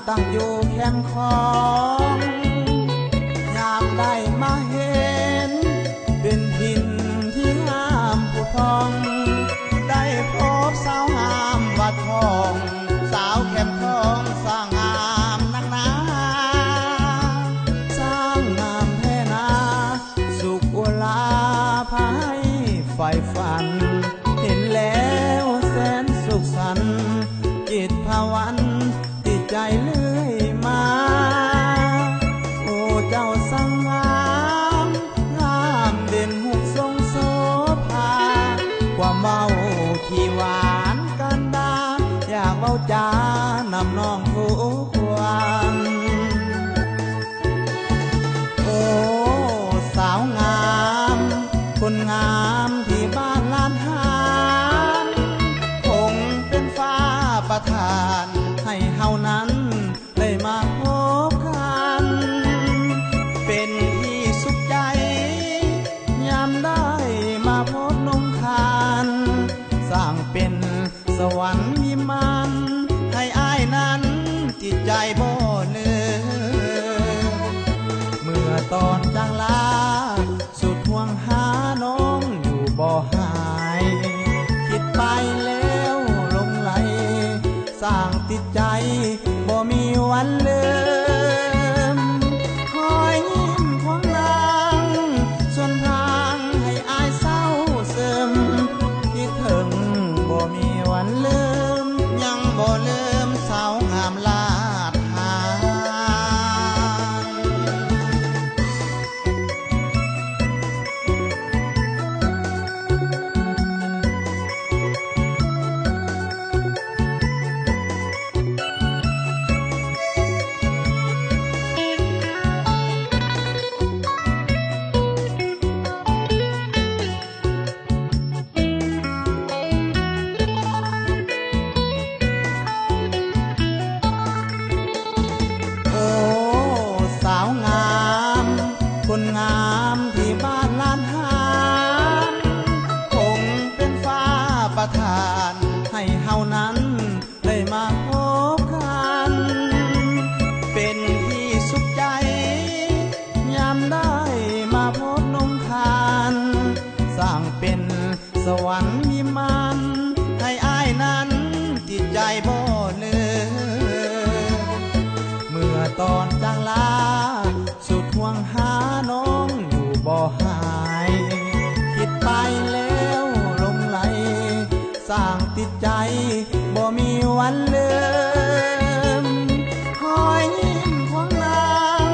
ຕັ້ງຢູ່ແຄມຂອງ ຍາມໄດ້ມາເຫັນ ເປັນຖິ່ນທີ່ງາມຜຸ່ຜ່ອງ ໄດ້ພົບສາວງາມວັດທອງ ສາວແຄມຂອງຊ່າງງາມນັກໜາ ຊ່າງງາມແທ້ນາ ສຸກອຸລາພາໃຫ້ໃຝ່ຝັນ ເຫັນແລ້ວແສນສຸກສັນ ຈິດພາວັນ ຕິດໃຈເລື້ອຍມາ ໂອ້ ເຈົ້າຊ່າງງາມ ງາມເດັ່ນຮຸ່ງຊົງໂສພາ ຄວາມເວົ້າທີ່ຫວານກັນດາ ຢາກເວົ້າຈານຳນ້ອງທຸກວັນ ໂອ້ ສາວງາມ ຄົນງາມທີ່ບ້ານລາດຫານ ຄົງເປັນຟ້າປະທານໃຫ້ເຮົານັ້ນ ໄດ້ມາພົບກັນ ເປັນທີ່ສຸກໃຈ ຍາມໄດ້ມາພົບນົງຄານ ສ້າງເປັນສະຫວັນວິມານ ໃຫ້ອ້າຍນັ້ນຈິດໃຈບໍ່ເລີ ເມື່ອຕອນຈາກລາ ສຸດຫ່ວງຫານ້ອງຢູ່ບໍ່ຫາຍ ຄິດໄປແລ້ວຫຼົງໄຫຼ ສ້າງຕິດໃຈບໍ່ມີວັນເລີມ ຮອຍຍິ້ມຂອງນາງ ຊວນທາງໃຫ້ອ້າຍເສົ້າເສີມ ຄິດເຖິງບໍ່ມີວັນເລີມ ຍັງບໍ່ເລີມສາວງາມລາດຫານ ໂອ້ ສາວງາມ ຄົນງາມທີ່ບ້ານລາດຫານ ຄົງເປັນຟ້າປະທານໃຫ້ເຮົານັ້ນໄດ້ມາພົບກັນ ເປັນທີ່ສຸກໃຈ ຍາມໄດ້ມາພົບນົງຄານ ສ້າງເປັນ ສະຫວັນວິມານ ໃຫ້ອ້າຍນັ້ນຈິດໃຈບໍ່ເລີ ເມື່ອຕອນຈາກລາ ສຸດຫ່ວງຫານ້ອງຢູ່ບໍ່ຫາຍ ຄິດໄປແລ້ວຫຼົງໄຫຼ ສ້າງຕິດໃຈບໍ່ມີວັນເລີມ ຮອຍຍິ້ມຂອງນາງ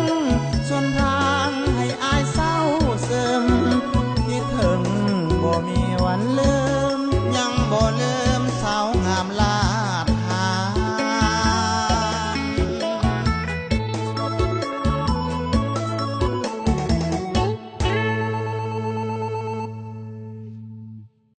ຊວນທາງໃຫ້ອ້າຍເສົ້າເສີມ ຄິດເຖິງບໍ່ມີວັນເລີມ ຍັງບໍ່ເລີ